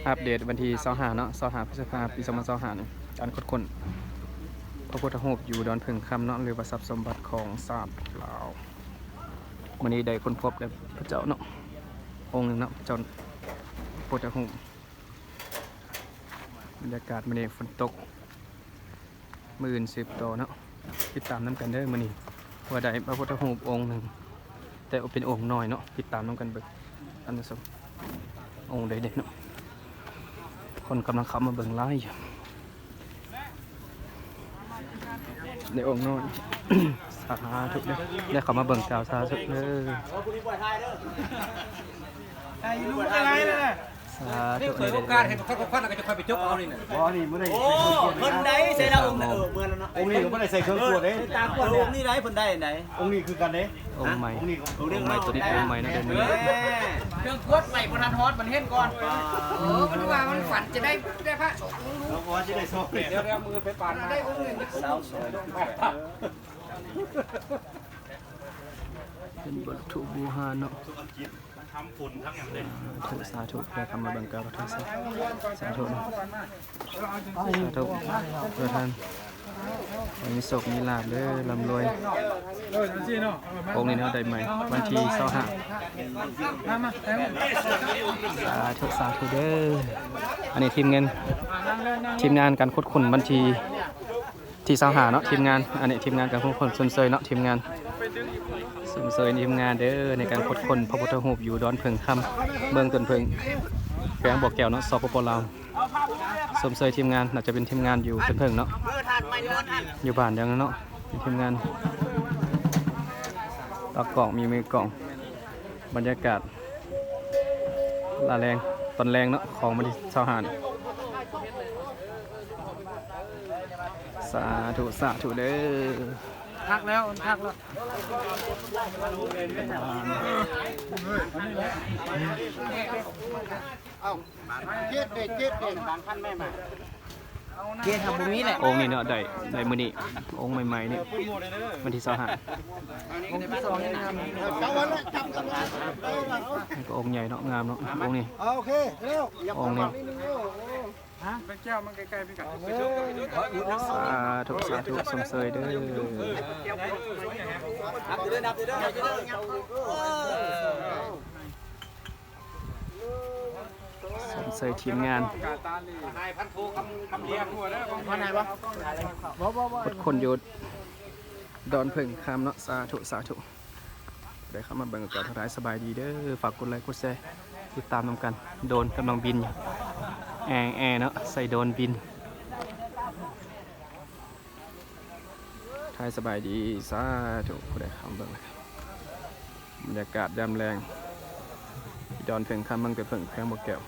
ອັບເດດວັນທີຊາວຫ້າເນາະ ຊາວຫ້າ ພຶດສະພາ ປີສອງພັນຊາວຫ້ານີ້ ການຂຸດຄົ້ນພະພຸດທະຮູບຢູ່ດອນເຜິ້ງຄຳເນາະ ຫຼືວ່າຊັບສົມບັດຂອງຊາດລາວ. ມື້ນີ້ໄດ້ຄົ້ນພົບໄດ້ພະເຈົ້າເນາະ ອົງໜຶ່ງເນາະ ເຈົ້າພະພຸດທະຮູບ. ບັນຍາກາດມື້ນີ້ຝົນຕົກ ມື້ອື່ນສືບຕໍ່ເນາະ ຕິດຕາມນຳກັນເດີມື້ນີ້ ວ່າໄດ້ພະພຸດທະຮູບອົງໜຶ່ງ ແຕ່ວ່າເປັນອົງນ້ອຍເນາະ ຕິດຕາມນຳກັນເບິ່ງ ອັນນີ້ສົມອົງໃດເດ້ເນາະ ຄົນກຳລັງເຂົ້າມາເບິ່ງຫຼາຍຢູ່ ໃນອົງນ້ອຍ ສາທຸເດີ ໄດ້ເຂົ້າມາເບິ່ງເຈົ້າ ສາທຸເດີ. ໄອ້ລູກອະໄລນະ ສາທຸ ເປີດໂອກາດໃຫ້ເຂົາຄວັນ ແລ້ວກໍຈະຄ່ອຍໄປຈົກເອົານີ້ນະ. ບໍ່ ນີ້ບໍ່ໄດ້ ໂອ້ ເພິ່ນໃດໃສ່ລາວອົງ ເອີ ເມືອລະເນາະ ອົງນີ້ກໍບໍ່ໄດ້ໃສ່ເຄື່ອງກວດເດ້ ຕາກວດ ອົງນີ້ໄດເພິ່ນໄດ້ໄດ ອົງນີ້ຄືກັນເດ້ ອົງໃໝ່ ອົງນີ້ ອົງໃໝ່ຕົວນີ້ ອົງໃໝ່ເນາະ ເດີມື້ນີ້ ເຄື່ອງກວດໄປບໍ່ທັນຮອດ ມັນເຫັນກ່ອນ ເອີ ມັນວ່າມັນຝັນຈະໄດ້ ໄດ້ພະສອງອົງ ລາວວ່າຈະໄດ້ສອງ ດຽວເອົາມືໄປປານ ໄດ້ອົງໜຶ່ງ ຊາວສອງ ເປັນວັດຖຸບູຮານເນາະ ທັງທຳບຸນທັງຫຍັງເດ້ ສາທຸ ສາທຸ ເພື່ອທຳມາບັງກາ ສາທຸ ສາທຸ ສາທຸ ເພື່ອທ່ານໃຫ້ມີໂຊກມີລາບເດີ ລ່ຳລວຍ. ອົງນີ້ເນາະ ໄດ້ໃໝ່ວັນທີຊາວຫ້າ ສາທຸ ສາທຸເດີ. ອັນນີ້ທີມງານ ທີມງານການຂຸດຄົ້ນວັນທີ ທີຊາວຫ້າເນາະ ທີມງານ ອັນນີ້ທີມງານການຂຸດຄົ້ນ ຊົມເຊີຍເນາະ ທີມງານ ຊົມເຊີຍທີມງານເດີ ໃນການຂຸດຄົ້ນພະພຸດທະຮູບຢູ່ດອນເຜິ້ງຄຳ ເມືອງຕົ້ນເຜິ້ງ ແຂວງບໍ່ແກ້ວເນາະ ສປປ ລາວ. ຊົມເຊີຍທີມງານ ໜ້າຈະເປັນທີມງານຢູ່ຕົ້ນເຜິ້ງເນາະ ຢູ່ບ້ານຫຍັງເນາະ ເປັນທີມງານ ຕາກ້ອງ ມີມືກ້ອງ ບັນຍາກາດ ລາແລງ ຕອນແລງເນາະ ຂອງວັນທີຊາວຫ້ານີ້ ສາທຸ ສາທຸເດີ. ທັກແລ້ວ ມັນທັກແລ້ວ ເອົາ ເຈັດເດ້ ເຈັດເດ້ ບາງພັນແມ່ມາ ເຈັດຫາບໍ່ມີແຫຼະ ອົງນີ້ເນາະ ໄດ້ ໄດ້ມື້ນີ້ ອົງໃໝ່ໆນີ້ ວັນທີຊາວຫ້າ ອົງທີສອງນີ້ນະ ເອົາໄວ້ລະ ຈັບກັນໄວ້ ນີ້ກໍອົງໃຫຍ່ເນາະ ງາມເນາະ ອົງນີ້ ໂອເຄ ແລ້ວ ອົງນີ້ ຮະ ເປັນແກ້ວມັນໃກ້ໆຄືກັນ ສາທຸ ສາທຸ ຊົມເຊີຍເດີ ນັບເດີ ນັບເດີ ນັບເດີ ຊົມເຊີຍທີມງານ ນາຍພັນໂທຄຳ ຄຳລຽງ ພັນໄຫນວະ ບໍ່ ບໍ່ ບໍ່ ຂຸດຄົ້ນຢູ່ດອນເຜິ້ງຄຳເນາະ ສາທຸ ສາທຸ ໄດ້ເຂົ້າມາເບິ່ງການທັກທາຍສະບາຍດີເດີ ຝາກກົດໄລກົດແຊ ຕິດຕາມນຳກັນ ໂດຣນກຳລັງບິນຢູ່ ແອ ແອ ເນາະ ໃສ່ໂດຣນບິນ ທັກທາຍສະບາຍດີ ສາທຸ ຜູ້ໃດເຂົ້າມາເບິ່ງ ບັນຍາກາດຍາມແລງ ທີ່ດອນເຜິ້ງຄຳ ເມືອງຕະເຜິ້ງ ແຂວງບໍ່ແກ້ວ.